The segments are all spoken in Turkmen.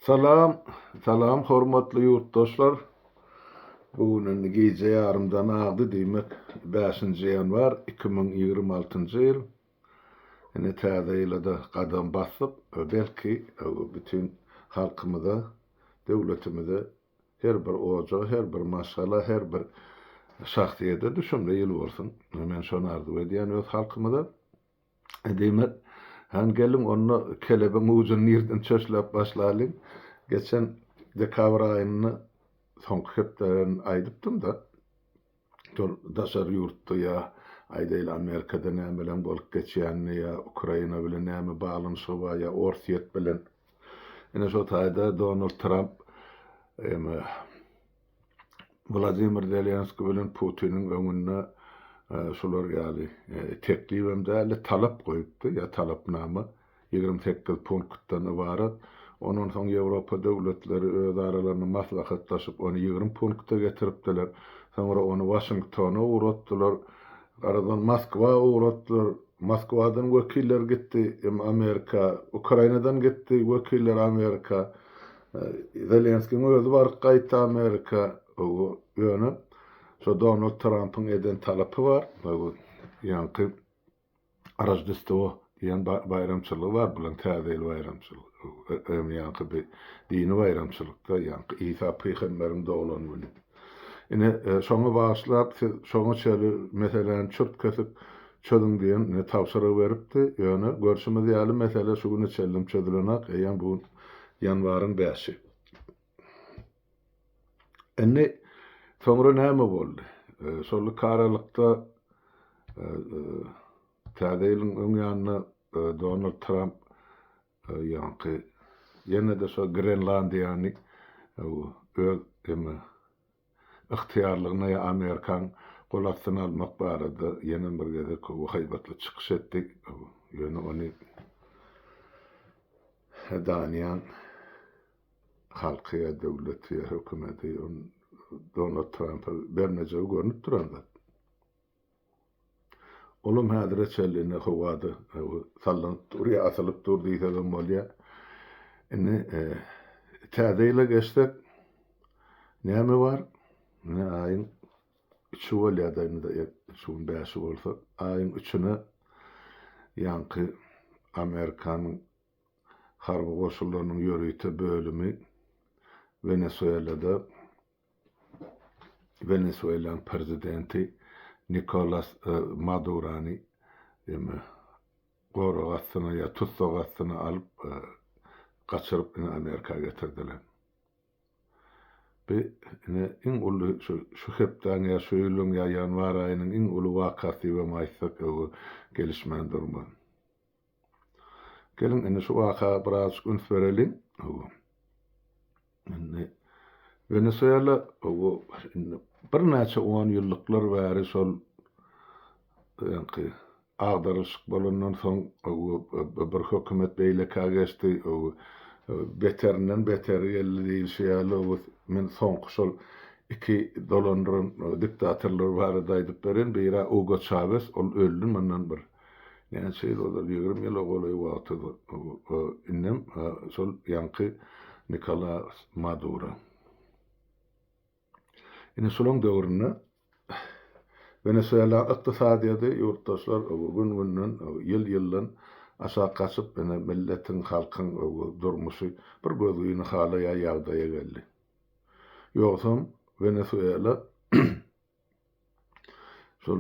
Salam, salam hormatly ýurtdaşlar. Bu gün indi gije ýarymdan agdy, diýmek, bäşinji ýanwar 2026-njy ýyl. Ine täze ýyla-da gadam basdyk. Belki, bütin halkymyza, döwletimize, her bir ojaga, her bir maşgala, her bir şahsyýete düşümli ýyl bolsun. Men şony arzuw edýän öz halkymyza. Diýmek, hany geliň onda kelebiň ujuny nirden çöşläp başlalyň. Geçen dekabr aýynda soňky hepdelerini aýdypdym-da, şol daşary ýurtda ýa aýdaýly Amerikada nämeleň bolup geçýänini ýa Ukraina bilen näme baglanyşygy bar ýa Orsýet bilen. Ine şo taýda Donald Tramp eme Wladimir Zelenskiý bilen Putiniň öňünde şular ýaly teklibem däldi, talap goýupdy, ýa talapnama, 28 punktdan ybarat. Ondan soň Ýewropa döwletleri öz aralarynda maslahatlaşyp, ony 20 punkta getiripdiler. Soňra ony Waşingtona ugratdylar. Garazdan Moskwa ugratdylar. Moskwadan wekiller gitdi Amerika, Ukrainadan gitdi wekiller Amerika. Zelenskiň özi baryp gaýtdy Amerika. Ýöne şo Donald Trampyň eden talapy bar. Ýaňky Roždestwo diýen baýramçylygy bar bulaň täze ýyl baýramçylygy. Ýaňky bir dini baýramçylykda ýaňky Isa pygamberiň doglan güni. Ine şoňa bagyşlap siz şoňa çenli meseläni çürt-kesik çözüň diýen ine tabşyrygy beripdi. Ýöne görşümiz ýaly mesele şu güne çenlem çözülenak. Eýýäm bu gün Ýanwaryň bäşi. Indi soňra näme boldy? Şol iki aralykda Täze ýylyň öň ýanynda Donald Tramp ýaňky ýene-de şo Grenlandiýany öz eme ygtyýarlygyna ýa Amerikaň gol astyna almak barada ýene bir gezek haýbatly çykyş etdi. Ýöne ony Daniýaň halky ýa döwleti ýa hökümeti ony Donald Trampa bermejegi görnüp duran zat. Olam häzire çenli indi howada sallanyp dur ýa asylyp dur diýsegem bolýar. Indi täze ýyla geçsek näme bar? Indi aýyň üçi bolýar-da indi şu gün bäşi bolsa, aýyň üçüne ýaňky Amerikanyň harby goşunlarynyň ýörite bölümi Wenesuelada Wenesuelanyň prezidenti Nikolas Madurany eme gorag astyna ýa tussag astyna alyp gaçyryp ine Amerika getirdiler. Bu ine iň uly şu şu hepdäň ýa şu ýylyň ýa ýanwar aýynyň iň uly wakasy diýibem aýtsak öwgi gelişmän durmaz. Geliň indi şu waka birazjyk üns bereliň. Indi Wenesuela indi birnäçe on ýyllyklar bäri şol ýaňky agdarylyşyk bolandan soň bir hökümet beýlekä geçdi, beterinden beteri geldi diýilişi ýaly men soňky şol iki dolandyran diktatorlar barada aýdyp bereýin. Biri Ugo Çawes, ol öldi mundan bir Näçe ýyl ozal, 20 ýyla golaý wagt ozal, indem şol ýaňky Nikolas Maduro. Ine şolaň döwründe Wenesuelanyň ykdysadyýeti ýurtdaşlar gün-günden, ýyl-ýyldan aşak gaçyp, ine milletiň, halkyň durmuşy bir gözgyny hala ýa ýagdaýa geldi. Ýogsam Wenesuela Şol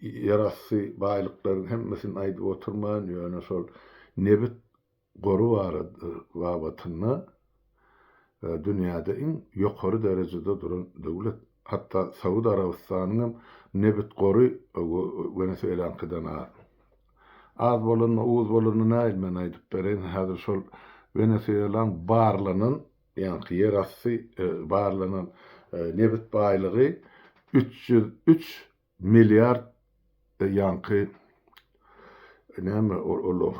ýerasty baýlyklaryň hemmesini aýdyp oturman, ýöne şol nebit gory barada babatynda dünýäde iň ýokary derejede duran döwlet. Hatda Saud Arabystanyň hem nebit gory Wenesuelaňkydan az. Az bolanda, uz bolanda nähili men aýdyp bereýin, häzir şol Wenesuelaň barlanan Ýaňky ýerasty barlanan nebit baýlygy 303 milliard ýaňky näme ol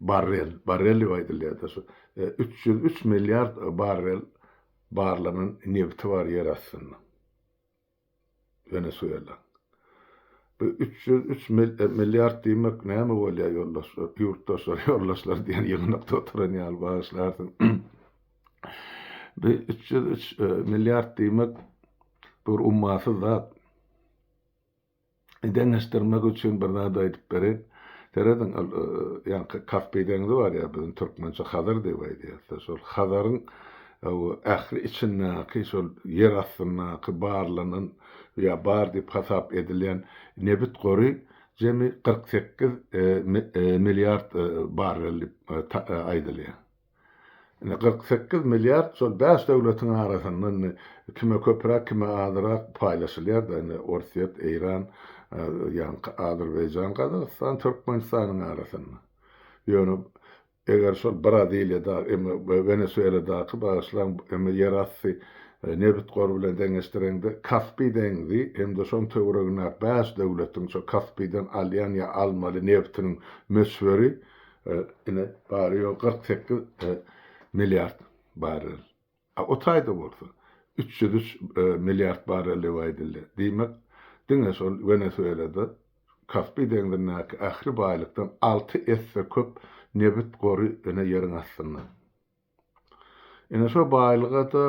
barrel, barrel diýip aýdylýar-da şu 303 milliard barrel barlanan nebiti bar ýerastynda. Wenesuela. Bu 303 milliard diýmek näme bolýar ýoldaşlar, ýurtdaşlar, ýoldaşlar diýen ýygnakda oturan ýaly bagyşlarsyň. Bu 303 milliard diýmek bir ummasyz zat. Deňeşdirmek üçin bir zat aýdyp bereýin. Serediň, ol ýaňky Kaspi deňzi bar ýa, biziň türkmençe Hazar diýip aýdýarys-da, şol Hazaryň ähli içindäki şol ýer astyndaky barlanan ýa bar diýip hasap edilýän nebit gory jemi 48 milliard barrel diýip aýdylýar. Indi 48 milliard şol bäş döwletiň arasynda indi kime köpräk, kime azyrak paýlaşylýar-da, indi Orsýet, Eýran, ýaňky Azerbaýjan, Gazagystan, Türkmenistanyň arasynda. Ýöne eger şol Braziliýada, eme Wenesueladaky bagyşlaň, eme ýerasty nebit gory bilen deňeşdireňde Kaspi deňzi hem-de şoň töweregindäki bäş döwletiň şo Kaspiden alýan ýa almaly nebtiniň möçberi Ine, bary-ýogy 48 milliard barrel. A o taýda bolsa, 303 milliard barrel diýip aýdylýar. Diýmek, diňe şol Wenesuelada Kaspi deňzindäki ähli baýlykdan alty esse köp nebit gory ine ýeriň astynda. Ine şo baýlyga-da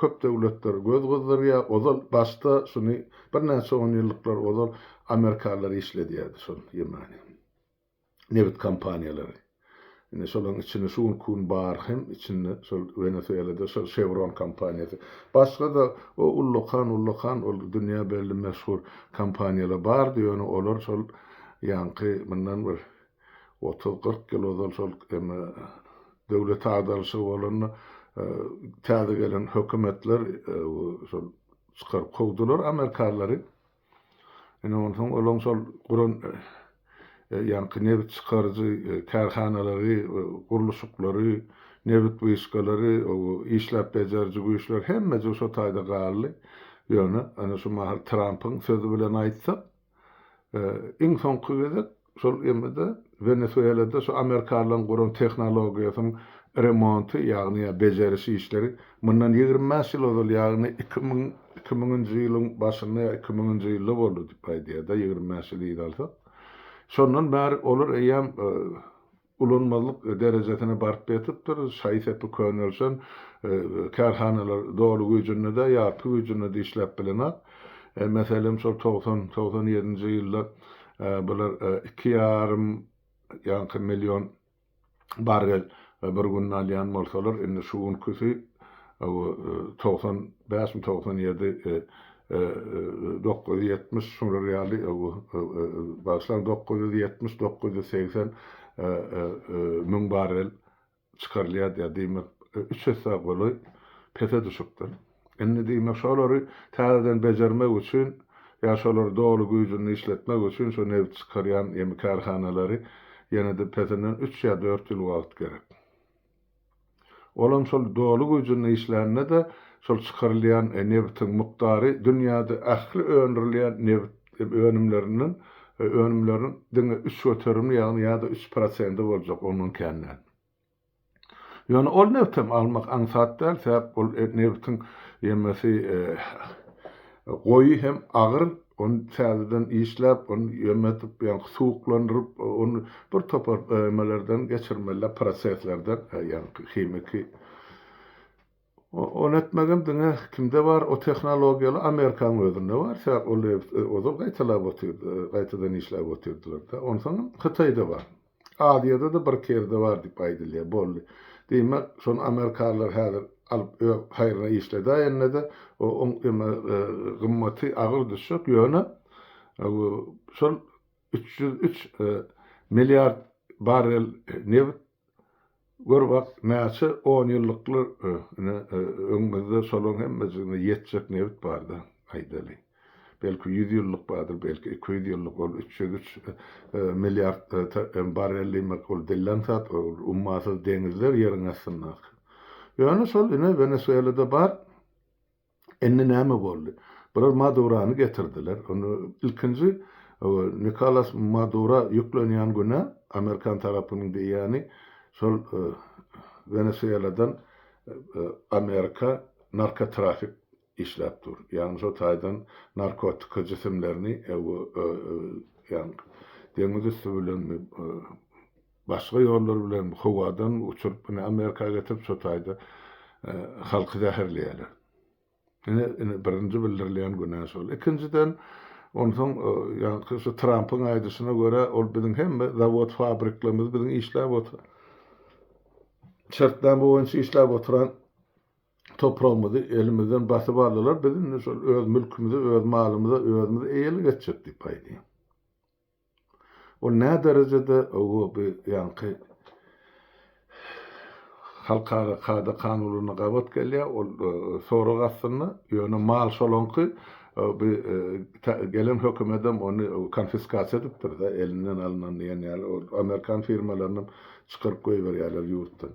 köp döwletler göz gyzdyrýar. Ozal başda şuny birnäçe onýyllyklar ozal amerikanlar işledýärdi şol ýemany. nebit kompaniýalary. Indi şolaryň içinde şu günki gün bar hem içinde şol Wenesuelada şol Chevron kompaniýasy. Başga-da o ullakan-ullakan ol dünýä belli meşhur kompaniýalar bardy, ýöne olar şol ýaňky mundan bir 30-40 ýyl ozal şol eme döwlet agdarylyşygy bolanda täze gelen hökümetler şol çykaryp kowdular amerikanlary. Ine onsoň olaň şol guran ýaňky nebit çykaryjy kärhanalary, gurluşyklary, nebit wyşkalary, işläp bejeriji güýçler hemmejigi şo taýda galdy. Ýöne, ana şu mahal Trampyň sözi bilen aýtsak, iň soňky gezek Şol emede Wenesuelada şu amerikanlaryň guran tehnologiýasynyň remonty, ýagny ýa bejeriş işleri mundan 25 ýyl ozal, ýagny 2000 2000-nji ýylyň başynda ýa 2000-nji ýylda boldy diýip aýdýar-da, 25 ýyl yza alsak. Şondan bäri olar eýýäm ulanmazlyk derejesine baryp ýetipdir, şaý-sepi könelşen kärhanalar doly güýjünde-de, ýarpy güýjünde-de işläp bilenok. Meselem, şol 90, 97-nji ýylda Bular iki ýarym ýaňky million barrel bir günde alýan bolsalar, indi şu günküsi 95 mi 97 970 şular ýaly bagyşlaň 970 980 müň barrel çykarylýar diýýär. Diýmek, üç esse golaý pese düşüpdir. Indi diýmek, şolary täzeden bejermek üçin ýa şolary doly güýjünde işletmek üçin şu nebit çykarýan ýemi kärhanalary ýene-de pesinden üç ýa dört ýyl wagt gerek. Olam şol doly güýjünde işlände-de şol çykarylýan nebitiň mukdary dünýäde ähli öndürilýän nebit önümlerinden önümleriniň diňe üç göterimi ýagny ýa-da üç prosendi boljak ondan kän däl. Ýöne ol nebtem almak aňsat däl, sebäp ol nebitiň ýemesi goýy hem agyr, ony täzeden işläp, ony ýemetip, ýaňky suwuklandyryp, ony bir topar ýemelerden geçirmeli, proseslerden, ýaňky himiki. Ony etmegem diňe kimde bar, o tehnologiýaly Amerikanyň özünde bar, sebäp ol ozal gaýtalap otyrdy, gaýtadan işläp otyrdylar-da. Onsoňam Hytaýda bar. Aziýada-da birki ýerde bar diýip aýdylýar. Boldy. Diýmek, şony amerikanlar häzir alyp öz haýryna işledäýende-de, oň eme gymmaty agyr düşjek, ýöne şol 303 milliard barrel nebit Gör bak, näçe onýyllyklar ine öňümizde şolaryň hemmejigine ýetjek nebit bar-da, aýdaly. Belki ýüz ýyllyk bardyr, belki 200 ýyllyk, ol 303 milliard barrel diýmek, ol dilden zat, ol ummasyz deňizler ýeriň astyndaky. Ýöne şol ine Wenesuelada bar. Indi näme boldy? Bular Madurany getirdiler. Ony ilkinji Nikolas Madura ýüklenýän günä amerikan tarapynyň diýýäni şol Wenesueladan Amerika narkotrafik işläp dur. Ýagny şo taýdan narkotika jisimlerini ýagny deňiz üsti bilenmi Başga ýollar bilen howadan uçuryp ine Amerika getirip şo taýda. halky zäherleýärler. Ine, ine birinji bildirilýän günä şol. Ikinjiden, onsoň ýaňky şu Trampyň aýdyşyna görä, ol biziň hemme zawod fabriklerimizi biziň işläp oturan, şertnama boýunça işläp oturan topragymyzy elimizden basyp aldylar, biz indi şol öz mülkümize, öz malymyza özümiz eýelik etjek diýip aýdýar. Ol nä derejede bu ýaňky halkara kada-kanunlaryna gabat gelýär, ol sorag astynda, ýöne mal şolaňky, bu gelen hökümedem ony konfiskasiýa edipdir-de, elinden alnan diýen ýaly, ol amerikan firmalarynam çykaryp goýberýärler ýurtdan.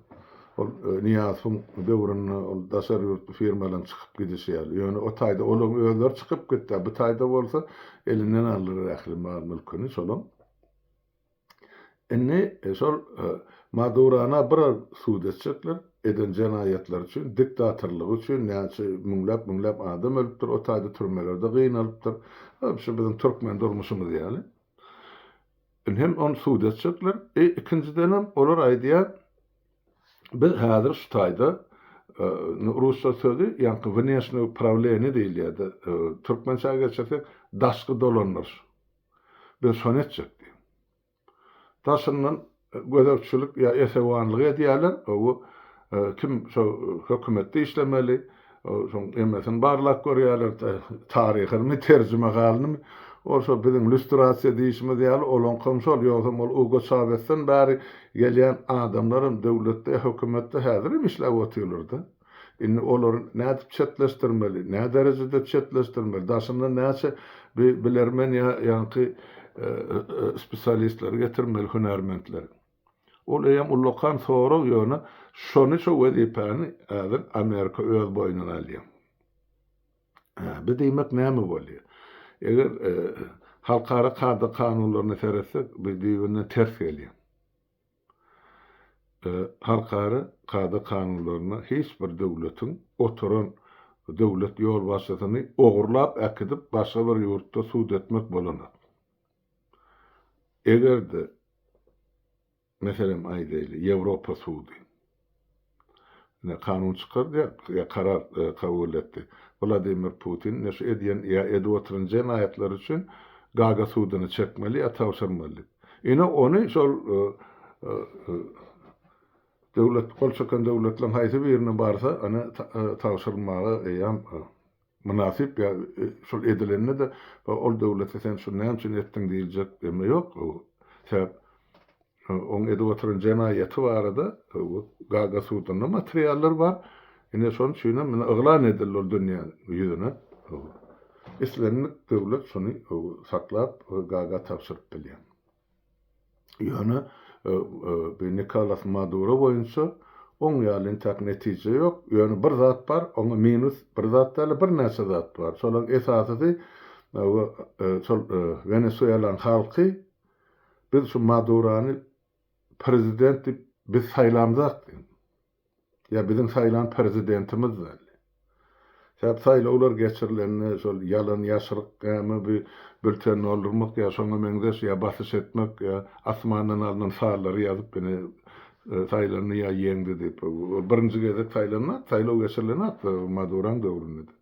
Ol Nyýazowyň döwründe ol daşary ýurtly firmalaryň çykyp gidişi ýaly. Ýöne o taýda olaryň özleri çykyp gitdi, bu taýda bolsa elinden aldylar ähli mal-mülküni şolaň. Indi şol Madurana bir sud etjekler, eden jenaýatlary üçin, diktatorlygy üçin näçe müňläp-müňläp adam ölüpdir, o taýda türmelerde gynalypdyr. Şu biziň türkmen durmuşymyz ýaly. Indi hem ony sud etjekler. E, ikinjidenem olar aýdýar, biz häzir şu taýda rusça sözi ýaňky wneşne upravleniýe diýilýär-de, türkmençä geçirsek daşky dolandyryş. Biz şony etjek diýip. Daşyndan gözegçilik ýa esewanlyk edýärler, bu kim şo hökümetde işlemeli, şoň emesini barlap görýärler, taryhynymy, terjimehalynymy, ol şo biziň lýustrasiýa diýşimiz ýaly, olaňkam şol, ýogsam ol Ugo Çawesden bäri gelýän adamlaram döwletde, hökümetde häzirem işläp otyrlar-da. Indi olary nädip çetleşdirmeli, nä derejede çetleşdirmeli, daşyndan näçe bi bilermen ýa ýaňky spesialistleri getirmeli, hünärmentleri. Ol eýýäm ullakan sorag, ýöne şony şo wezipäni häzir Amerika öz boýnuna alýar. Bu diýmek näme bolýar? Eger halkara kada-kanunlaryna seretsek, bu düýbünden ters gelýär. Halkara kada-kanunlaryna hiç bir döwletiň oturan döwlet ýolbaşçysyny ogurlap äkidip başga bir ýurtda sud etmek bolanok. Eger-de, meselem aýdaýly, Ýewropa sudy ine kanun çykardy ýa karar kabul etdi. Wladimir Putin ine şu edýän ýa edip oturan jenaýatlary üçin Gaga suduna çekmeli ýa tabşyrmaly diýip. Ine ony şol döwlet gol çeken döwletleriň haýsy birine barsa ine tabşyrmaga eýýäm Mynasyp ýa şol edilende-de ol döwlete sen şuny näme üçin etdiň diýiljek eme ýok. Sebäp oň edip oturan jenaýaty barada Gaga sudunda materiallar bar. Ine şonuň üçinem ine yglan edildi ol dünýä ýüzüne. Islendik döwlet şuny saklap Gaga tabşyryp bilýär. Ýöne bu Nikolas Maduro boýunça oň ýaly entäk netije ýok. Ýöne bir zat bar, oňa minus bir zat däl-de birnäçe zat bar. Şolaryň esasysy şol Wenesuelanyň halky biz şu Madurany prezident diýip biz saýlamzak diýip. Ýa biziň saýlan prezidentimiz däl. Sebäp saýlawlar geçirilende şol ýalan ýaşryk näme bi bülten doldurmak ýa şoňa meňzeş ýa basyş etmek ýa asmandan alnan sanlary ýazyp ine saýlandy ýa ýeňdi diýip. Ol birinji gezek saýlanmak saýlaw geçirilenok Maduraň döwründe-de.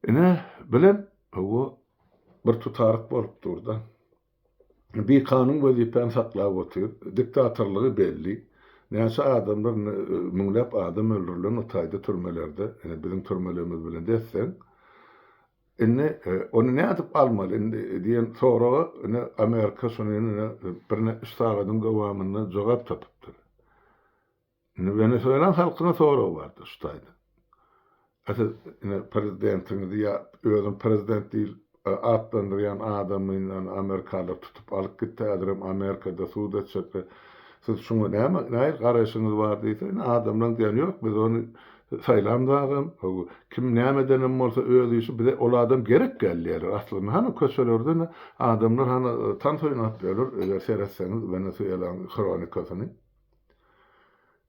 Ine bilen hawa bir tutaryk bolup dur-da. Bikanun wezipäni saklap otyr. Diktatorlygy belli. Näçe adamlar indi müňläp adam öldürilen o taýda türmelerde, ine biziň türmelerimiz bilen des-deň. Indi ony nädip almaly indi diýen soraga ine Amerika şuny ine birne üç sagadyň dowamynda jogap tapypdyr. Indi Wenesuelan halkyna sorag bardy şu taýda. A siz ine prezidentiňizi ýa özüni prezident diýip atlandyrýan adamyny amerikalylar tutup alyp gitdi häzirem Amerikada sud etjekler. Siz şuňa näme nähili garaýşyňyz bar diýse ine adamlaryň diýeni ýok biz ony saýlamzagam kim näme edenem bolsa öz işi bize ol adam gerek däl diýýärler. Aslynda hany köçelerde ine adamlar hany tans oýnap ýörler eger seretseňiz Wenesuelanyň hronikasyny.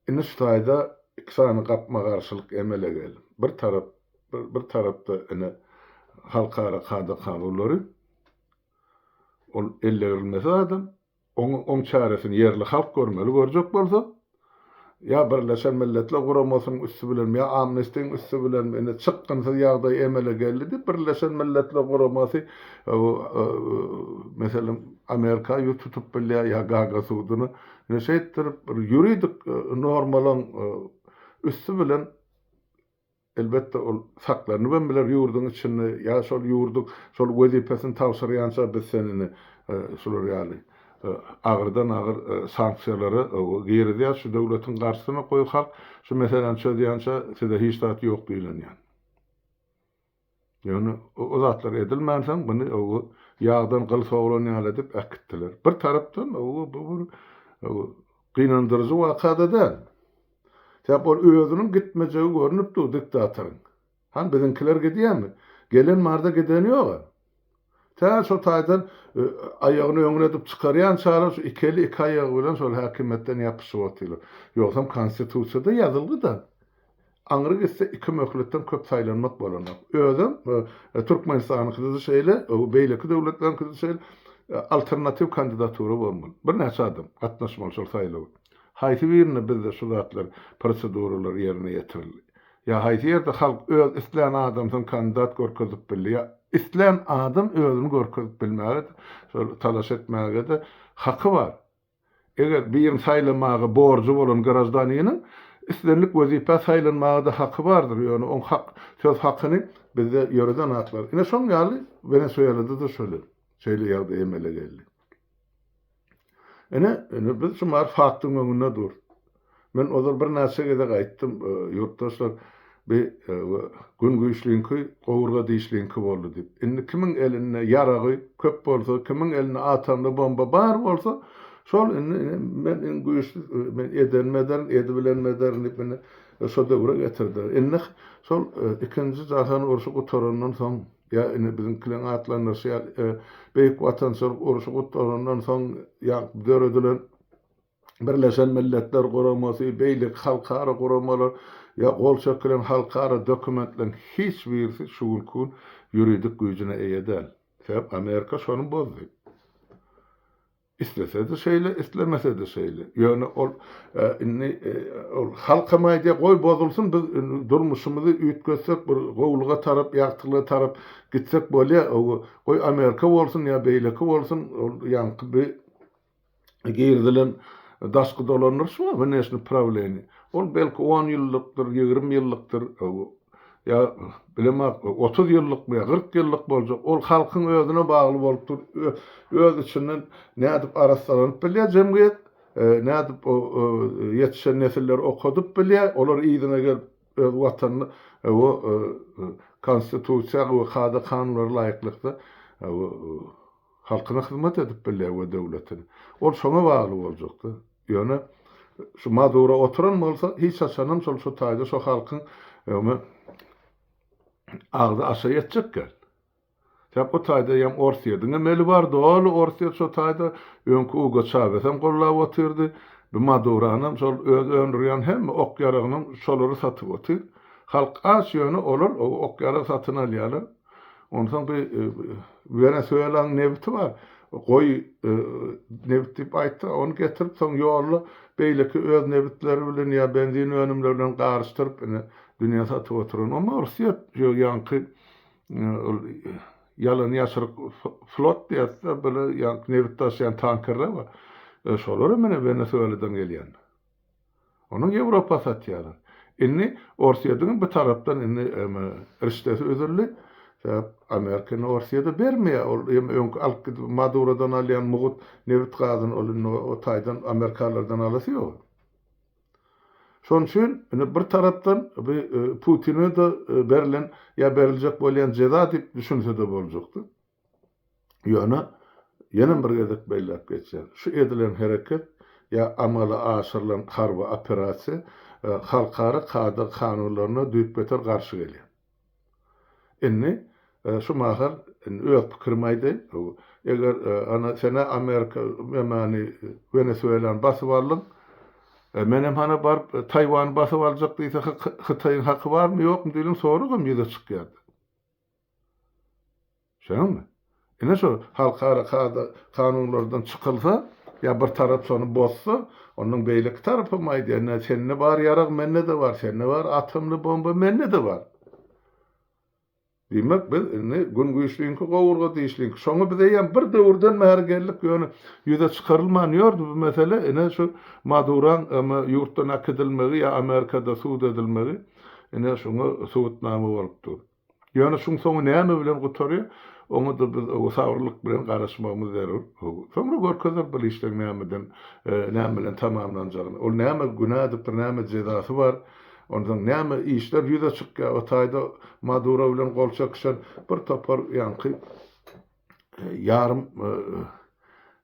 Indi şu taýda iki sany gapma-garşylyk emele geldi. Bir tarap, bir tarapda ine halkara kada-kanunlary, ol ellegirilmesiz adam, oň, oň çäresini ýerli halk görmeli, görjek bolsa. Ýa Birleşen Milletler Guramasynyň üsti bilenmi, ýa Amnestiň üsti bilenmi, ine, çykgynsyz ýagdaý emele geldi diýip, Birleşen Milletler Guramasy, meselem, Amerika ýüz tutup bilýär ýa Gaaga suduna. Ine, şeýtdirip, bir ýuridik normalaryň üsti bilen Elbetde, ol saklanybam biler ýurduň içinde, ýa şol ýurduň şol wezipesini tabşyrýança biz seni ine şular ýaly agyrdan-agyr sanksiýalara girizýäs, şu döwletiň garşysyna goý halk şu meseläni çözýänçä size hiç zat ýok diýlen ýaly. Ýöne o zatlar edilmänsoň muny ýagdan gyl sogran ýaly edip äkitdiler. Bir tarapdan bu bir gynandyryjy waka-da däl. Sebäp ol özüniň gitmejegi görnüp dur diktatoryň. Hany biziňkiler gidýärmi? Gelen barda gideni ýog-a. Tä şo taýdan aýagyny öňüne edip çykarýançalar şu iki eli iki aýagy bilen şol häkimiýetden ýapyşyp otyrlar. Ýogsam konstitusiýada ýazylgy-da. Aňry gitse iki möhletden köp saýlanmak bolanok. Özem Türkmenistanyňkyda-da şeýle, beýleki döwletleriňkide-de şeýle alternatiw kandidatura bolmaly. Birnäçe adam gatnaşmaly şol saýlawa. Haýsy birinde bizde şu zatlar, proseduralar ýerine ýetirildi? Ýa haýsy ýerde halk öz islän adamsyny kandidat görkezip bildi? Ýa islän adam özüni görkezip bilmäge-de, şol talaş etmäge-de haky bar. Eger birini saýlamaga borjy bolan graždaniniň islendik wezipä saýlanmaga-da haky bardyr, ýöne oň hak, söz hakyny bizde ýöreden haklar. Ine şoň ýaly Wenesuelada-da şöyle, şeýle ýagdaý emele geldi. Ine, indi biz şu mahal faktyň öňünde durus. Men ozal birnäçe gezek aýtdym, ýurtdaşlar, bi gün güýçliňki, gowurga dişliňki boldy diýip. Indi kimiň elinde ýaragy köp bolsa, kimiň elinde atomly bomba bar bolsa, şol indi men iň güýçli, men edenimi ederin, edibilenimi ederin diýip indi şo döwre getirdiler. Indi şol ikinji jahan urşy gutarandan soň, ýa indi biziňkileriň atlandyryşy ýaly Beýik Watançylyk urşy gutarandan soň ýa döredilen Birleşen Milletler Guramasy, beýleki halkara guramalar ýa gol çekilen halkara dokumentleriň hiç birisi şu günki gün ýuridik güýjüne eýe däl. Sebäp Amerika şony bozdy. Islese-de şeýle, islemese-de şeýle. Ýöne ol indi ol halkam aýdýar, goý bozulsyn, biz indi durmuşymyzy üýtgetsek, bir gowulyga tarap, ýagtylyga tarap gitsek bolýar. Goý Amerika bolsun ýa beýleki bolsun, ol ýaňky bi girizilen daşky dolandyryş bar, wneşni prawleniýe. Ol belki on ýyllykdyr, 20 ýyllykdyr, ýa bilemok, 30 ýyllykmy ýa 40 ýyllyk boljak. Ol halkyň özüne bagly bolup dur. Öz içinden nädip arassalanyp bilýär jemgyýet, nädip o ýetişen nesilleri okadyp bilýär, olar yzyna gelip öz watanyny o konstitusiýa we kada-kanunlara laýyklykda Halkyna hyzmat edip bilýär we döwletine. Ol şoňa bagly boljakda. Ýöne şu Maduro oturan bolsa hiç haçanam şol şu taýda şo halkyň öňe agzy aşa ýetjek däl. Sebäp o taýda ýam Orsýetiň hem eli bar, doly Orsýet şo taýda öňki Ugo Çawesem gollap otyrdy. Bu Maduranam şol öz öndürýän hemme ok-ýaragynam şolara satyp otyr. Halk aç ýöne olar ok-ýarag satyn alýarlar. Onsoň bir Wenesuelanyň nebiti bar. Goýy nebit diýip aýtdy. Ony getirip soň ýolda beýleki öz nebitleri bilen ýa benzin önümleri bilen garyşdyryp ine dünýä satyp oturan. Oňa Orsýet ýaňky ol ýalan ýaşyryk flot diýýäs-de, bile ýaňky nebit daşaýan tankerler bar. Şolar hem ine Wenesueladan gelýän. Ony Ýewropa satýarlar. Indi Orsýetiň bu tarapdan indi rişdesi üzüldi. Sebäp Amerika indi Orsýete bermeýär. Ol hem öňki alyp gidip Madurodan alýan mugut nebit gazyny ol indi o taýdan amerikanlardan alasy ýok. Şonuň üçin indi bir tarapdan bu Putine-de berlen ýa beriljek bolýan jeza diýip düşünse-de boljakdy. Ýöne, ýenem bir gezek belläp geçýän, şu edilen hereket ýa amala aşyrylan harby operasiýa halkara kada-kanunlaryna düýpgöter garşy gelýär. Indi şu mahal indi öz pikirimi aýdaýyn, eger ana sen-ä Amerika memani Wenesuelany basyp aldyň, menem hana baryp Taýwany basyp aljak diýse Hytaýyň haky barmy ýokmy diýlen soragam ýüze çykýar. Şeýdemi? Ine şo halkara kada kanunlardan çykylsa, Ýa bir tarap şony bozsa, onnoň beýleki tarapam aýdýar, ine, sende bar ýarag, mende-de bar, sende bar atomly bomba, mende-de bar. Diýmek, biz indi gün güýçliňki, gowurga dişliňki. Şoňa biz eýýäm bir döwürden bäri geldik, ýöne ýüze çykarylman ýördi bu mesele. Ine, şu Maduraň ýurtdan äkidilmegi ýa Amerikada sud edilmegi, ine, şoňa subutnama bolup dur. Ýöne şuň soňy näme bilen gutarýar, oňa-da biz sabyrlylyk bilen garaşmagymyz zerur. Soňra görkezer bu işleň nämeden, näme bilen tamamlanjagyny. Ol näme günä edipdir, näme jezasy bar. Onsoň näme işler ýüze çykýar, o taýda Maduro bilen gol çekişen bir topar ýaňky ýarym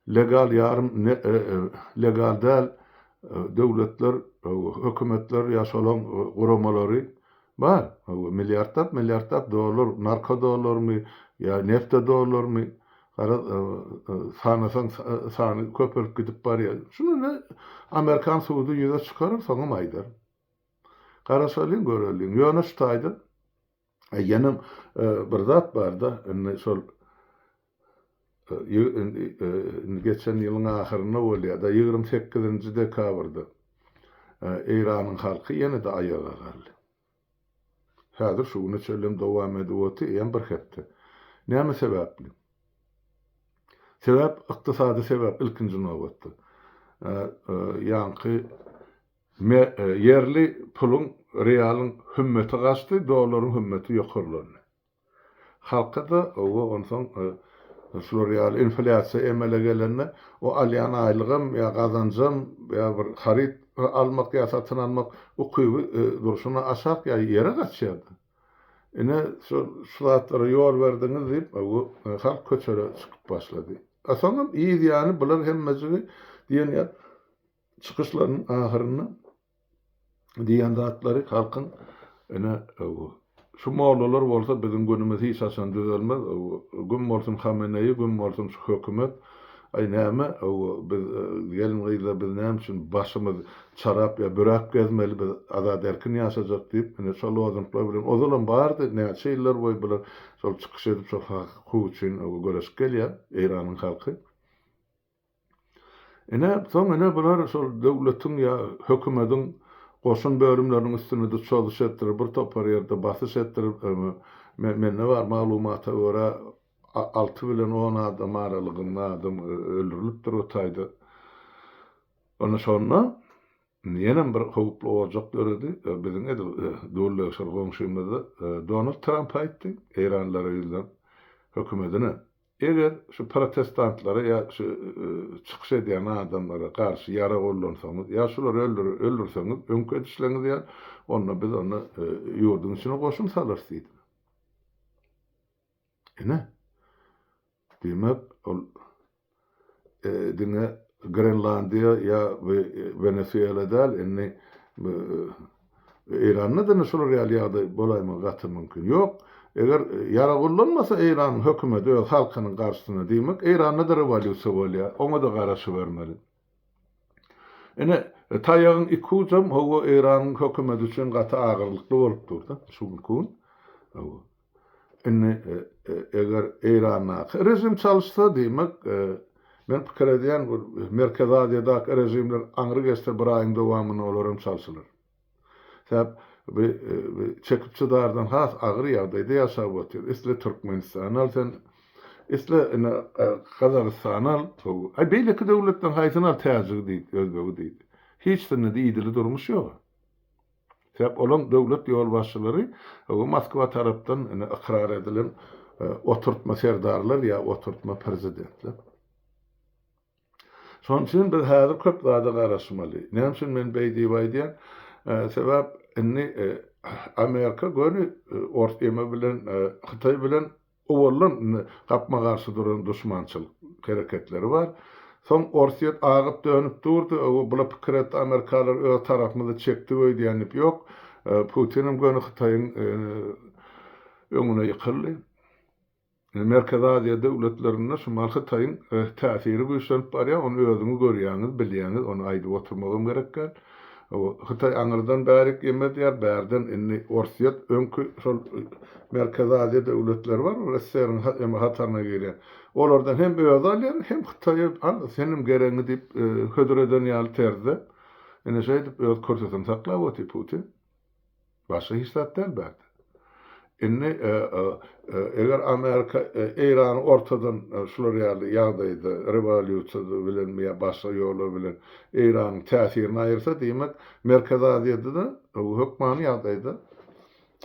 legal, ýarym legal däl döwletler, hökümetler ýa şolaň guramalary bar. Milliardlap, milliardlap dollar, narko dollarmy ýa nefte dollarmy, garaz, sanasaň sany köpelip gidip barýar. Şuny ine amerikan sudy ýüze çykarar, soňam aýdar. Garaşalyň, göreliň. Ýöne şu taýda ýene bir zat bar-da, indi şol indi geçen ýylyň ahyrynda bolýar-da, 28-nji dekabrda Eýranyň halky ýene-de aýaga galdy. Häzir şu güne çenlem dowam edip otyr, eýýäm bir hepde. Näme sebäpli? Sebäp ykdysady sebäp ilkinji nobatda. Ýaňky ýerli puluň, realyň hümmeti gaçdy, dollaryň hümmeti ýokarlandy. Halka-da oba onsoň şular ýaly inflýasiýa emele gelende o alýan aýlygam ýa gazanjam ýa bir haryt almak ýa satyn almak ukyby durşuna aşak ýa ýere gaçýar-da. Ine şol şu zatlara ýol berdiňiz diýip halk köçelere çykyp başlady. A soňam yz ýany bular hemmejigi diýen ýaly çykyşlarynyň ahyrynda diýen zatlary halkyň ine şu mollalar bolsa biziň günümiz hiç haçan düzelmez güm bolsun Hameneýi güm bolsun şu hökümet aý näme biz gelin gyzlar biz näme üçin başymyz çarap ýa büräp gezmeli biz azat erkin ýaşajak diýip ine şo lozunglar bilen ozalam bardy näçe ýyllar boýy bular şol çykyş edip şol hak hukuk üçin göreşip gelýär Eýranyň halky. Ine, soň ine bular şol döwletiň ýa hökümediň goşun bölümleriniň üstüne-de çozuş etdirip, bir topar ýerde basyş etdirip, mende bar maglumata görä, alty bilen on adam aralygynda adam öldürilipdir o taýda. Onda şonda indi ýenem bir howply ojak döredi. Biziň edil dullegşir goňşymyzda Donald Tramp aýtdy, eýranlylara ýüzlenip, hökümedine, Eger şu protestantlara ýa şu çykyş edýän adamlara garşy ýarag ullansaňyz, ýa şulary öldürseňiz, öňki edişleriňiz ýaly, onda biz onda ýurduň içine goşun salarys diýdiler. Ine, diýmek, ol diňe Grenlandiýa ýa Wenesuela däl, indi Eýranda-da ine şular ýaly ýagdaý bolaýmagy gaty mümkin. Ýok, eger ýarag ullanmasa Eýranyň hökümeti öz halkynyň garşysyna, diýmek, Eýranda-da rewolýusiýa bolýar, oňa-da garaşybermeli. Ine, taýagyň iki ujam, hawa, Eýranyň hökümeti üçin gaty agyrlykly bolup dur-da, şu günki gün. Hawa. Indi eger Eýrandaky režim çalyşsa, diýmek, men pikir edýän, bu Merkezi Aziýadaky režimler aňry geçse bir aýyň dowamynda olar hem çalşylar. Sebäp bu çekip çydardan has agyr ýagdaýda ýaşap otyr. Isle Türkmenistany al sen, isle ine Gazagystany al, aý beýleki döwletleriň haýsyny al täjigi diý, özbegi diý. Hiçsinde-de idili durmuş ýok. Sebäp olaň döwlet ýolbaşçylary Moskwa tarapdan ine ykrar edilen oturtma serdarlar ýa oturtma prezidentler. Şonuň üçin biz häzir köp zada garaşmaly. Näme üçin men beý diýip aýdýan? Sebäp indi Amerika göni Orsýeme bilen Hytaý bilen Owaldan indi gapma-garşy duran duşmançylyk hereketleri bar. Soň Orsýet agyp-dönüp durdy, ow, bula pikir etdi, amerikalar öz tarapymyzy çekdik öýdýän diýip, ýok, Putinem göni Hytaýyň öňüne ýykyldy. Indi Merkezi Aziýa döwletlerinde şu mal Hytaýyň täsiri güýçlenip barýar, ony özüňiz görýäňiz, bilýäňiz, ony aýdyp oturmagam gerek däl. Hytaý aňyrdan bärik ýeme edýär, bärden indi Orsýet öňki şol Merkezi Aziýa döwletleri bar, ol SSR-iň eme hataryna girýän. Olardan hem özi alýar, hem Hytaýa al senem geregiňi diýip hödür eden ýaly terzde ine şeýdip öz kürsüsini saklap otyr Putin. Başga hiç zat däl bärde. Indi eger Amerika Eýrany ortadan şular ýaly ýagdaýda rewolýusiýa bilenmi ýa başga ýollar bilen Eýranyň täsirini aýyrsa diýmek Merkezi Aziýada-da hökmany ýagdaýda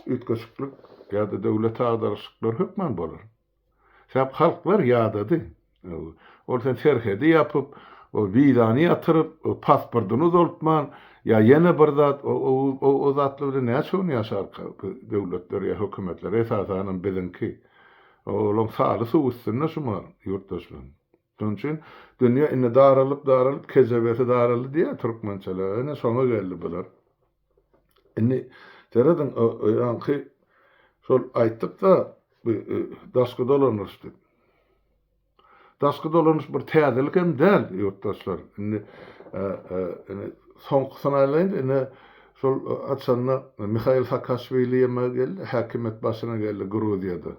üýtgeşiklik ýa-da döwlet agdaryşyklary hökman bolar. Sebäp halklar ýadady. Ol sen serhedi ýapyp, wizany ýatyryp, pasportyny uzaltman, ýa ýene bir zat, o zatlar bilen näçe gün ýaşarka döwletler ýa hökümetler, esasanam biziňki. Olaň saly suw üstünde şu mal, ýurtdaşlaryň. Şonuň üçin dünýe indi daralyp, daralyp, kejebesi daraldy diýýär türkmençeler. Ine şoňa geldi bular. Indi serediň, ýaňky şol aýtdyk-da, bu daşky dolanyş diýip. Daşky dolanyş bir täzelik hem däl, ýurtdaşlar. Indi indi soňkusyny aýlaýyn, indi şol haçanda Mihail Saakaşwili ýeme geldi, häkimiýet başyna geldi Gruziýada.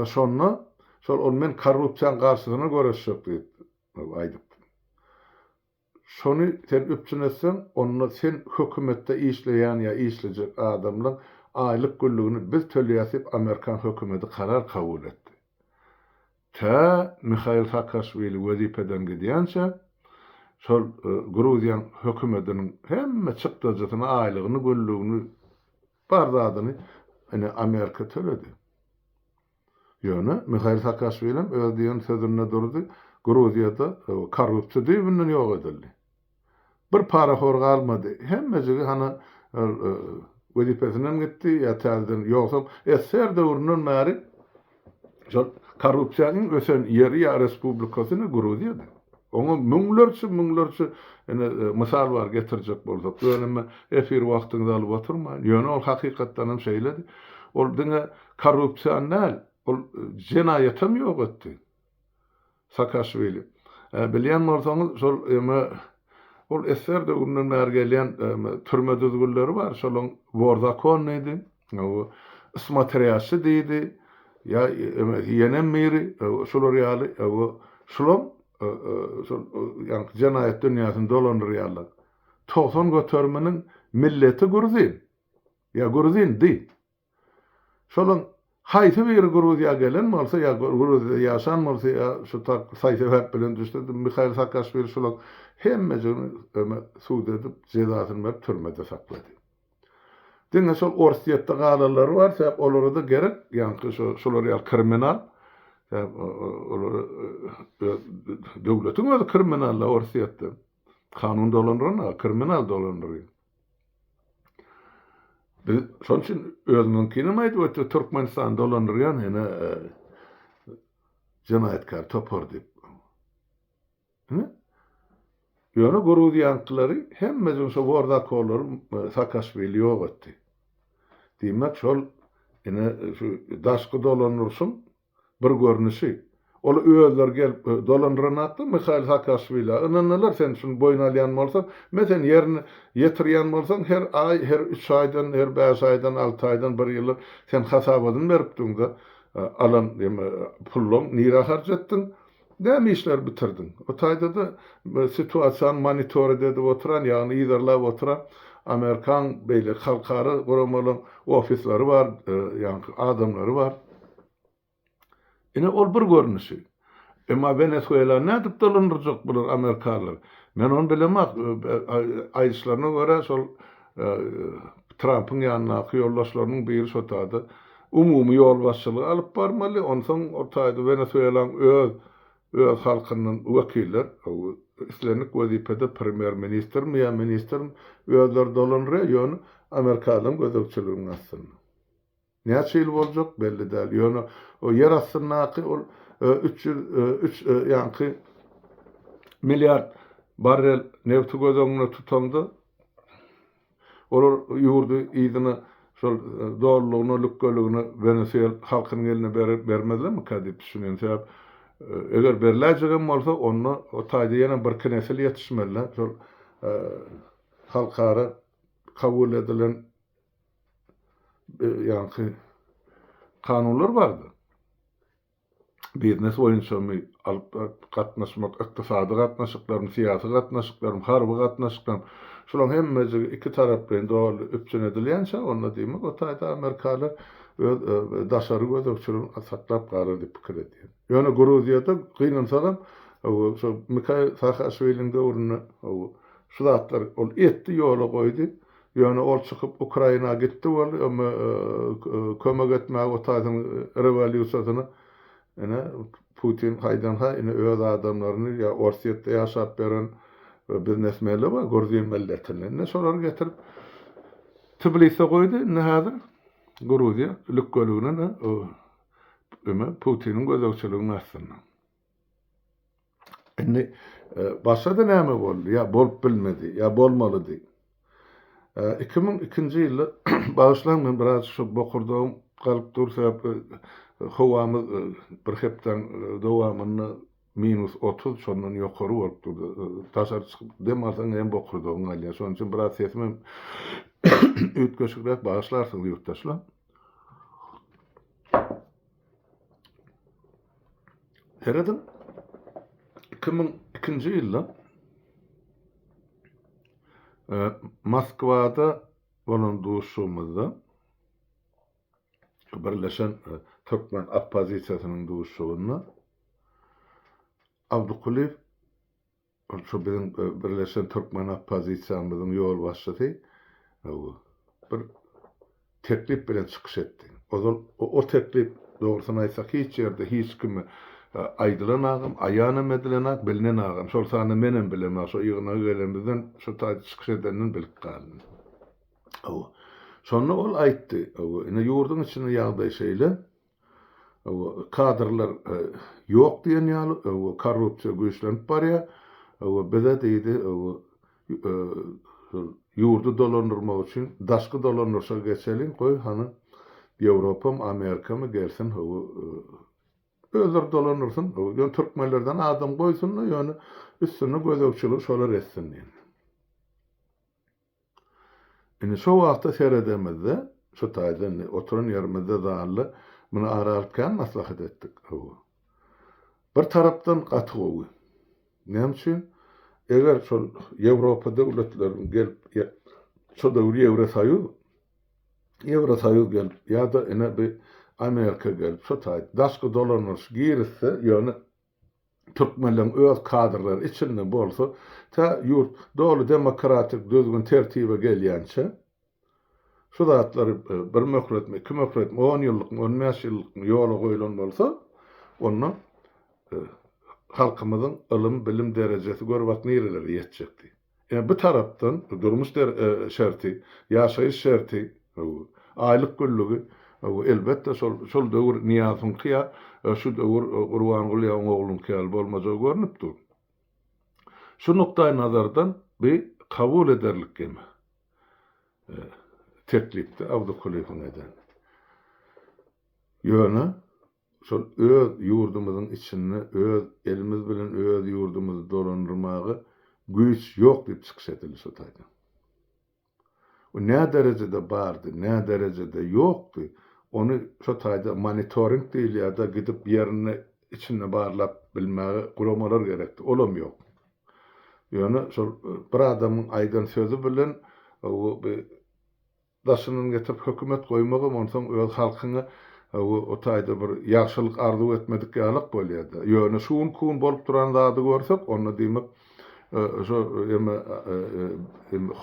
Şonda şol ol men korrupsiýanyň garşysyna göreşjek diýip aýdypdy. Şony sen üpjün etseň, onda sen hökümetde işleýän ýa işlejek adamlaň aýlyk günlügini biz töleýäs diýip amerikan hökümeti karar kabul etdi. Tä Mihail Saakaşwili wezipeden gidýänçä şol Gruziýaň hökümetiniň hemme çykdajysyny, aýlygyny, günlügini, bar zadyny ine Amerika töledi. Ýöne Mihail Saakaşwilem öz diýen sözünde durdy, Gruziýada korrupsiýa düýbünden ýok edildi. Bir parahor galmady. Hemmejigi hana wezipesinden gitdi ýa täzeden ýogsam SSR döwründen bäri şol korrupsiýanyň ösen ýeri ýa respublikasy ine Gruziýady. Oňa müňlerçe müňlerçe ine mysal bar getirjek bolsak. Ýöne men efir wagtyňyzy alyp oturmaýyn. Ýöne ol hakykatdan hem şeýledi. Ol diňe Korrupsiýany däl, ol jenaýatam ýok etdi. Saakaşwili. Bilýän bolsaňyz, şol eme ol SSR döwründen bäri gelýän türme düzgünleri bar, şolaň wor zakon diýdi, smotrýaşçy diýdi, ýa eme ýenem biri, şular ýaly, şulam şol ýaňky jenaýat dünýäsini dolandyrýarlar. 90 göteriminiň milleti gruzin, ýa gruzindi. Şolaň haýsy biri Gruziýa gelen bolsa ýa Gruziýada ýaşan bolsa ýa şu tak saý-sebäp bilen düşse Mihail Saakaşwili şolaň hemmejigini öme sud edip jezasyny berip türmede saklady. Diňe şol Orsýetde galanlary bar sebäp olara-da gerek ýaňky şo şolar ýaly kriminal sebäp olary öz döwletiň özi kriminal-da Orsýetde. Kanun dolandyranok kriminal dolandyrýar. Biz şonuň üçin özümiziňkinem aýdyp ötdük, Türkmenistany dolandyrýan ene jenaýatkär topar diýip. Ine. Ýöne gruziýaňkylary hemmejigini şo worzakolary Saakaşwili ýok etdi. Diýmek şol ine şu daşky dolandyryşyň Bir görnüşi. Ol özleri gelip dolandyranakda Mihail Saakaşwilä ynandylar, sen şuny boýun alýan bolsaň, meselem ýerine ýetirýän bolsaň her aý, her üç aýdan, her bäş aýdan, alty aýdan, bir ýyldan sen hasabatyny berip durňda alan pullaň nirä harç etdiň, näme işler bitirdiň. O taýda-da situasiýany monitorit edip oturan, ýagny yzarlap oturan amerikan beýleki halkara guramalaryň ofisleri bar, ýaňky adamlary bar. Ine ol bir görnüşi. Emma Wenesuelany nädip dolandyrjak bular amerikanlar? Men ony bilemok. Aýdyşlaryna görä şol Trampyň ýanyndaky ýoldaşlarynyň biri şo taýda umumy ýolbaşçylygy alyp barmaly. Onsoň o taýda Wenesuelaň öz öz halkyndan wekiller islendik wezipede premýer ministrmi ýa ministrmi özleri dolandyrýar ýöne amerikanlaryň gözegçiliginiň astynda. Näçe ýyl boljak belli däl. Ýöne o ýer astyndaky ol 303 ýaňky milliard barrel nebti göz öňünde tutaňda olar ýurdy yzyna şol dolulygyna, lükgeligine Wenesuel halkynyň eline bermezlermika diýip düşünýän. Sebäp eger berläýjegem bolsa onda o taýda ýene birki nesil ýetişmeli-dä. Şol. halkara kabul edilen ýaňky kanunlar bardy. Biznes boýunçamy alyp gatnaşmak, ykdysady gatnaşyklarymy, syýasy gatnaşyklarymy, harby gatnaşyklarymy, şularyň hemmejigi iki taraplaýyn doly üpjün edilýänçä, onda diýmek o taýda amerikalar öz daşary gözegçiligini saklap galar diýip pikir edýän. Ýöne Gruziýada gynansagam şo Mikail Saakaşwiliň döwründe şu zatlar ol etdi, ýola goýdy. Ýöne ol çykyp Ukraina gitdi boldy, öme kömek etmäge o taýsyň rewolýusiýasyna. Ine Putin haýdan-haý ine öz adamlaryny ýa Orsýetde ýaşap ýören biznesmenler bar gruzin milletinden. Ine şolary getirip Tbilisde goýdy. Indi häzir Gruziýa lükgeligine öme Putiniň gözegçiliginiň astynda. Indi başga-da näme boldy ýa bolup bilmedi ýa bolmalydy? 2002-nji ýylda bagyşlaň men biraz şu bokurdagym galyp dur sebäpli howamyz bir hepdäň dowamynda minus 30 şondan ýokary bolup durdy. Daşary çykyp dem alsaň hem bokurdagyň galýar. Şonuň üçin biraz sesim hem üýtgeşigräk bagyşlarsyňyz ýurtdaşlar. Serediň, 2002-nji ýylda Moskwada bolan duşuşygymyzda Birleşen türkmen oppozisiýasynyň duşuşygynda Abdykulyýew Ol şu biziň Birleşen Türkmen oppozisiýamyzyň ýolbaşçysy bir teklip bilen çykyş etdi. Ozal o teklip, dogrusyny aýtsak, hiç ýerde hiç kime aýdylanagam, aýanam edilenak, bilnenagam. Şol sanda menem bilemok. Şo ýygnaga gelenimizden, şu taýda çykyş edenden bilip galdym. Hawa. Şonda ol aýtdy, hawa, ine ýurduň içinde ýagdaý şeýle. Kadrlar ýok diýen ýaly, korrupsiýa güýçlenip barýar. Bize diýdi, ýurdy dolandyrmak üçin daşky dolandyryşa geçeliň, goý hany Ýewropamy, Amerikamy gelsin, özleri dolandyrsyn. Ýöne türkmenlerden adam goýsun-da, ýöne üstünde gözegçiligi şolar etsin diýdi. Indi şo wagta seredemizde, şu taýda indi oturan ýerimizde zalda muny ara alyp kän maslahat etdik. Hawa. Bir tarapdan gaty gowy. Näme üçin? Eger şol Ýewropa döwletleriniň gelip, şo döwür Ýewrosoýuz, Ýewrosoýuz gelip ýa-da ine bi Amerika gelip şo taýda daşky dolandyryş girizse, ýöne türkmenleriň öz kadrlary içinde bolsa, tä ýurt doly demokratik düzgün-tertibe gelýänçä, şu zatlary bir möhletmi, iki möhletmi, on ýyllykmy, on bäş ýyllykmy ýola goýlan bolsa, onda halkymyzyň ylym-bilim derejesi gör bak nirelere ýetjekdi. Ine bu tarapdan durmuş şerti, ýaşaýyş şerti, aýlyk günlügi, elbetde şol şol döwür Nyýazowyňky ýa şu döwür Gurbanguly ýa oň ogluňky ýaly bolmajagy görnüp dur. Şu nukdaýnazardan bi kabul ederlik eme teklipdi Abdykulyýewiň eden. Ýöne Şol öz ýurdumyzyň içinde öz elimiz bilen öz ýurdumyzy dolandyrmaga güýç ýok diýip çykyş edildi şo taýdan. O nä derejede bardy, nä derejede ýokdy, ony şo taýda monitoring diýilýär-de, gidip ýerinde içinde barlap bilmäge guramalar gerekdi, olam ýok. Ýöne şol bir adamyň aýdan sözi bilen bu Daşyndan getirip hökümet goýmagam onsoň öz halkyňa o taýda bir ýagşylyk arzuw etmedik ýalak bolýada. Ýöne şu günki gün bolup duran zady görsek onda diýmek şo eme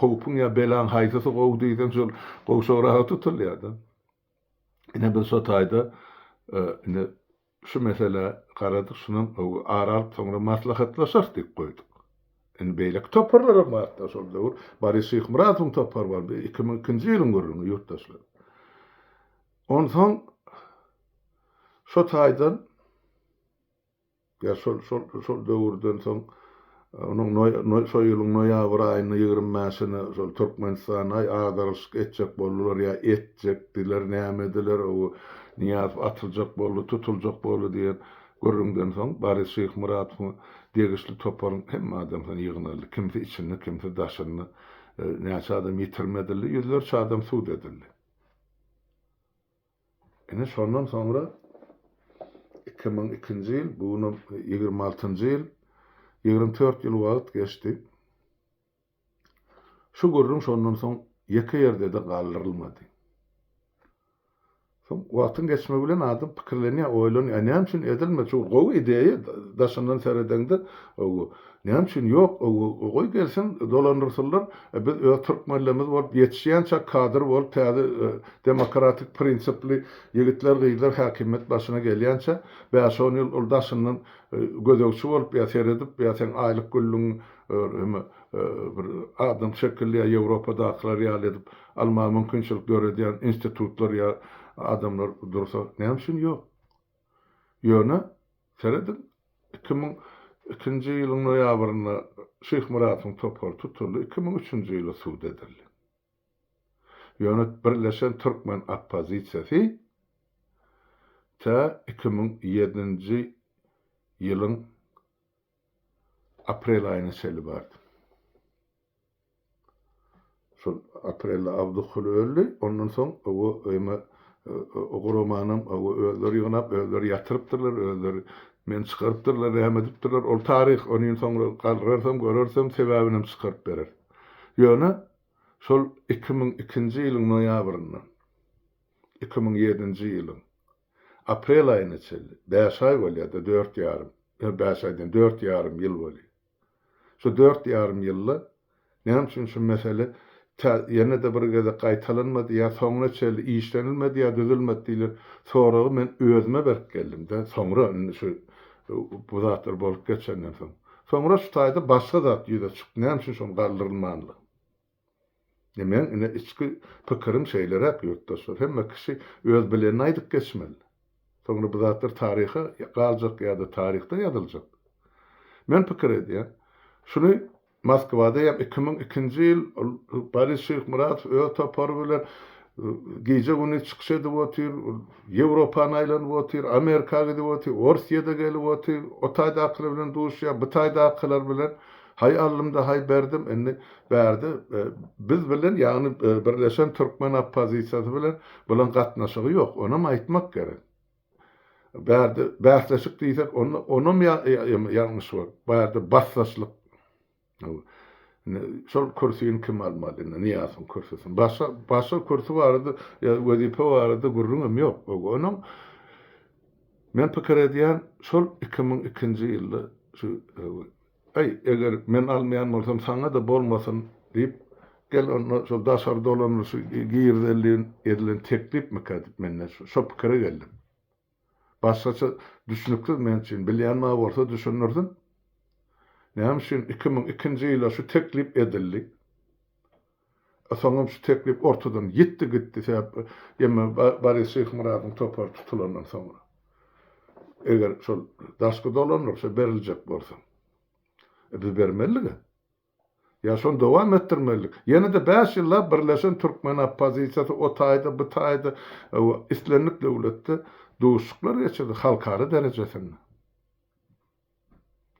howpuň ýa belaň haýsysy gowy diýseň şol gowşagragy tutulýada. Ine biz şo taýda ine Şu meselä garadyk, şunam ara alyp soňra maslahatlaşarys diýip goýduk. Indi beýleki toparlaram bardy şol döwür. Boris Şyhmyradowyň topary bar, bu 2002-nji ýylyň gürrüňi ýurtdaşlar. Onsoň şo taýdan ýa şol şol şol döwürden soň Onuň şo ýylyň noýabr aýynda 25-ine şol Türkmenistana agdarylyşyk etjek boldular ýa etjekdiler, nämediler, o Nyýazow atyljak boldy, tutuljak boldy diýen gürrüňden soň Boris Şyhmyradowyň degişli toparyň hemme adamsyny ýygnaldy. Kimsi içinde, kimsi daşynda. Näçe adam ýitirim edildi, ýüzlerçe adam sud edildi. Ine şondan soňra 2002-nji ýyl, bu günem 26-njy ýyl, 24 ýyl wagt geçdi. Şu gürrüň şondan soň ýeke ýerde-de galdyrylmady. Soň wagtyň geçmegi bilen adam pikirlenýär, oýlanýar, näme üçin edilmedi, şu gowy ideýa daşyndan seredeňde, näme üçin ýok, goý gelsin, dolandyrsynlar, biz öz türkmenlerimiz bolup ýetişýänçä kadr bolup täze demokratik prinsipli ýigitler, gyzlar häkimiýet başyna gelýänçä bäş-on ýyl ol daşyndan gözegçi bolup ýa seredip ýa seň aýlyk-güllügiň bir adam şekilli ýa Ýewropadakylar ýaly edip almaga mümkinçilik döredýän institutlar ýa adamlar dursa näme üçin ýok? Ýöne serediň 2002-nji ýylyň noýabrynda Şyhmyradowyň topary tutuldy, 2003-nji ýyly sud edildi. Ýöne birleşen türkmen oppozisiýasy tä 2007-nji ýylyň Aprel aýyna çenli bardy. Şol aprelde Abdykul öldi. Ondan soň o eme o guramanam o özleri ýygnap, özleri ýatyrypdyrlar, özleri meni çykarypdyrlar, näme edipdirler. Ol taryh, ony soňra galdyrarsam, görersem, sebäbinem çykaryp bereris. Ýöne şol 2002-nji ýylyň noýabryndan 2007-nji ýylyň Aprel aýyna çenli, bäş aý bolýar-da, dört ýarym, bäş aý diýen, dört ýarym ýyl bolýar. Şu dört ýarym ýylda näme üçin şu mesele tä ýene-de bir gezek gaýtalanmady ýa soňuna çenli işlenilmedi ýa düzülmedi diýlen soragy men özüme berip geldim-de, soňra indi şu bu zatlar bolup geçenden soň. Soňra şu taýda başga zat ýüze çykdy, näme üçin şonuň galdyrylmanlygy. Ine meň ine içki pikirim şeýleräk ýurtdaşlar, hemme kişi öz bilenini aýdyp geçmeli. Soňra bu zatlar taryha galjak ýa-da taryhda ýazyljak. Men pikir edýän, şuny Moskwada ýa 2002-nji ýyl ol Boris Şyhmyradow öz topary bilen gije-gündiz çykyş edip otyr, Ýewropany aýlanyp otyr, Amerika gidip otyr, Orsýede gelip otyr, o taýdakylar bilen duşýar, bu taýdakylar bilen. Haý aldym-da, haý berdim, indi bärde biz bilen, ýagny birleşen türkmen oppozisiýasy bilen bulaň gatnaşygy ýok, onam aýtmak gerek. Bärde bäsleşik diýsek, onda onam ýalňyş bolar. Bärde basdaşlyk. Indi şol kürsini kim almaly indi, Nyýazowyň kürsüsini. Başga, başga kürsi barada ýa wezipe barada gürrüňem ýok. Onuň men pikir edýän, şol 2002-nji ýylda şu Äý, eger men almaýan bolsam, saňa-da bolmasyn diýip, gel onda şol daşary dolanyşy girizeli edilen teklipmikä diýip men-de şo pikire geldim. Başgaça düşnüksiz men üçin, bilýän bar bolsa düşündirsin. Näme üçin 2002-nji ýyla şu teklip edildi? Soňam şu teklip ortadan ýitdi gitdi, sebäp emme Boris Şyhmyradowyň topary tutulandan soňra. Eger şol daşky dolandyryşa beriljek bolsa, e, biz bermelidik-ä. Ýa şony dowam etdirmelidik. Ýene-de bäş ýyllap birleşen türkmen oppozisiýasy o taýda, bu taýda, islendik döwletde duşuşyklar geçirdi halkara derejesinde.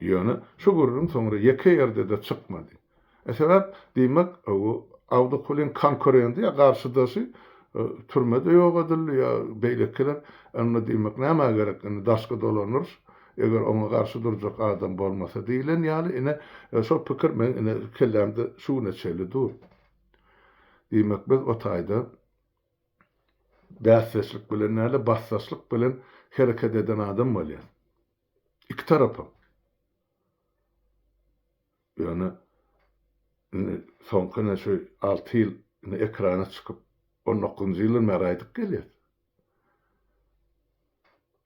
Ýöne şu gürrüň soňra ýeke ýerde-de çykmady. E sebäp, diýmek, Awdykulyň konkurendi ýa garşydaşy türmede ýok edildi ýa beýlekiler. Onda diýmek, nämä gerek indi daşky dolandyryş, eger oňa garşy durjak adam bolmasa diýlen ýaly, ine, şol pikir meň ine kellämde şu güne çenli dur. Diýmek, biz o taýda bäsdeşlik bilen däl-de, basdaşlyk bilen hereket eden adam bolýas. Iki tarapam. Ýöne indi soňky ine şu alty ýyl indi ekrana çykyp, on dokuzynjy ýyldan bäri aýdyp gelýäs.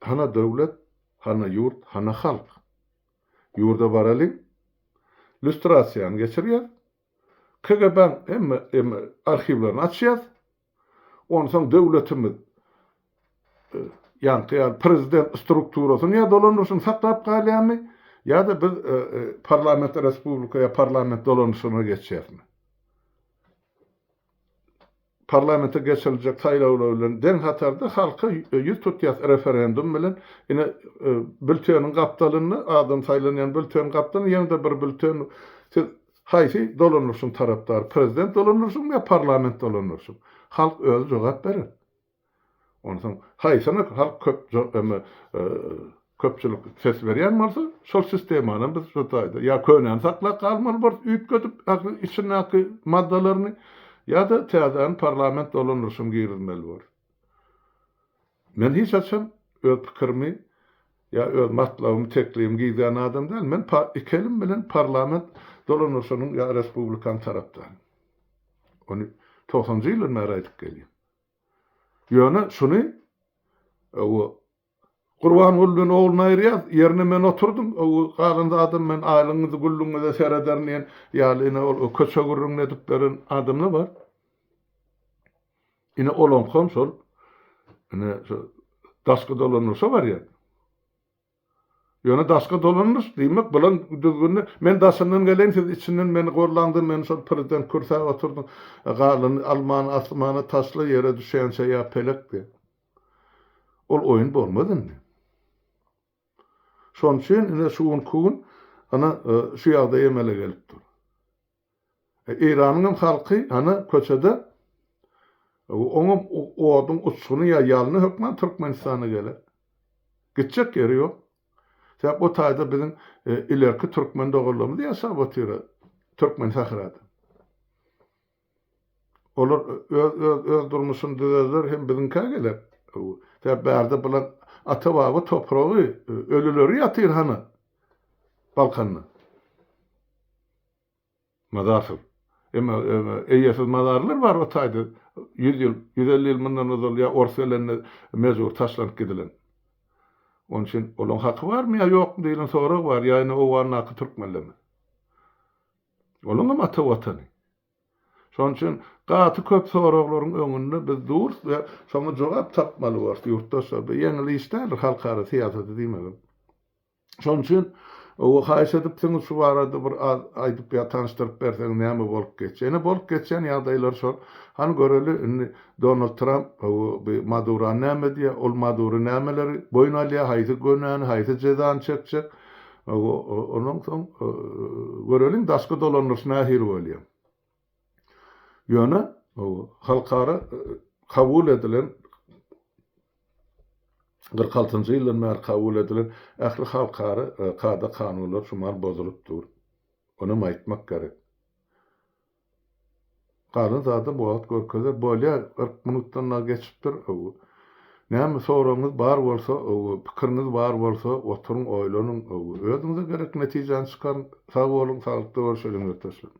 Hana döwlet, hana ýurt, hana halk. Ýurda baralyň, lýustrasiýany geçirýäs, KGB-niň hemme hemme arhiwlerini açýas. Onsoň döwletimiz ýaňky ýaly prezident strukturasyny ýa dolandyryşyny saklap galýarmy, ýa-da biz parlament respublika ýa parlament dolanyşygyna geçýäsmi? Parlamente geçiriljek saýlawlar bilen deň hatarda halka ýüz tutýas referendum bilen. Ine, bülteniň gapdalynda, adam saýlanýan bülteniň gapdalynda ýene-de bir bülten siz. Haýsy dolandyryşyň tarapdary, prezident dolandyryşyňmy ýa parlament dolandyryşyň? Halk özi jogap berer. Onsoň haýsyna halk köp eme köpçülik ses berýän bolsa, şol sistemanam biz şu taýda ýa könäni saklap galmaly borus üýtgedip ähli içindäki maddalaryny ýa-da täzäni parlament dolandyryşyny girizmeli borus. Men hiç haçan öz pikirimi ýa öz matlabymy, teklibimi gizlän adam däl. Men iki elim bilen parlament dolandyryşynyň ýa respublikanyň tarapdary. Ony togsanjy ýyldan bäri aýdyp gelýän. Ýöne şuny o Gurbanguly bilen ogluny aýyrýas, ýerine men oturdym, o galan zadam men aýlygyňyzy, güllügiňize serederin diýen ýaly ine ol köçe gürrüňini edip beren adamlar bar. Ine olaňkam şol ine şu daşky dolandyryşa barýar. Ýöne daşky dolandyryş diýmek bulan düzgünde men daşyndan geleýin siz içinden meni gorlaňda meni şol prezident kürsä oturdyň galany almany asmana taşla ýere düşýänçä ýa pelek diýip. Ol oýun bolmaz indi. Şonuň üçin ine şu günki gün ana şu ýagdaý emele gelip dur. Eýranyň hem halky hany köçede oňam oduň uçguny ýa ýalny hökman Türkmenistana geler. Gitjek ýeri ýok. Sebäp o taýda biziň ilerki türkmen doganlarymyz ýaşap otyr Türkmen sährada. Olar öz öz öz durmuşyny düzerler hem biziňkä geler. Sebäp bärde bulan ata-baba topragy, ölüleri ýatyr hany Balkanda. Mazarsyz. Emma eýesiz mazarlar bar o taýda ýüz ýyl, 150 ýyl mundan ozal ýa ors gelende mejbur taşlanyp gidilen. Onuň üçin olaň haky barmy ýa ýokmy diýlen sorag bar, ýa ine Owgandaky türkmenlermi? Olaň hem ata watany. Şonuň üçin gaty köp soraglaryň öňünde biz durus we şoňa jogap tapmaly borus ýurtdaşlar. Bu ýeňil iş däldir halkara syýasaty diýmegem. Şonuň üçin owa haýyş edipsiňiz şu barada bir az aýdyp ýa tanyşdyryp berseňiz näme bolup geçýär. Ine bolup geçýän ýagdaýlar şol. Hany göreli indi Donald Tramp bu Madurany näme edýär, ol Madury nämeleri boýun alýar, haýsy günäni, haýsy jezany çekjek. Ondan soň göreliň daşky dolandyryş nähili bolýar. Ýöne halkara kabul edilen 46-njy ýyldan bäri kabul edilen ähli halkara kada-kanunlar şu mahal bozulyp dur. Onam aýtmak gerek. Galan zadam wagt görkezer. Bolýar, 40 minutdan dagy geçipdir. Näme soragyňyz bar bolsa, pikiriňiz bar bolsa, oturyň, oýlanyň, özüňize gerek netijäni çykaryň. Sag boluň, saglykda görşeliň ýurtdaşlar.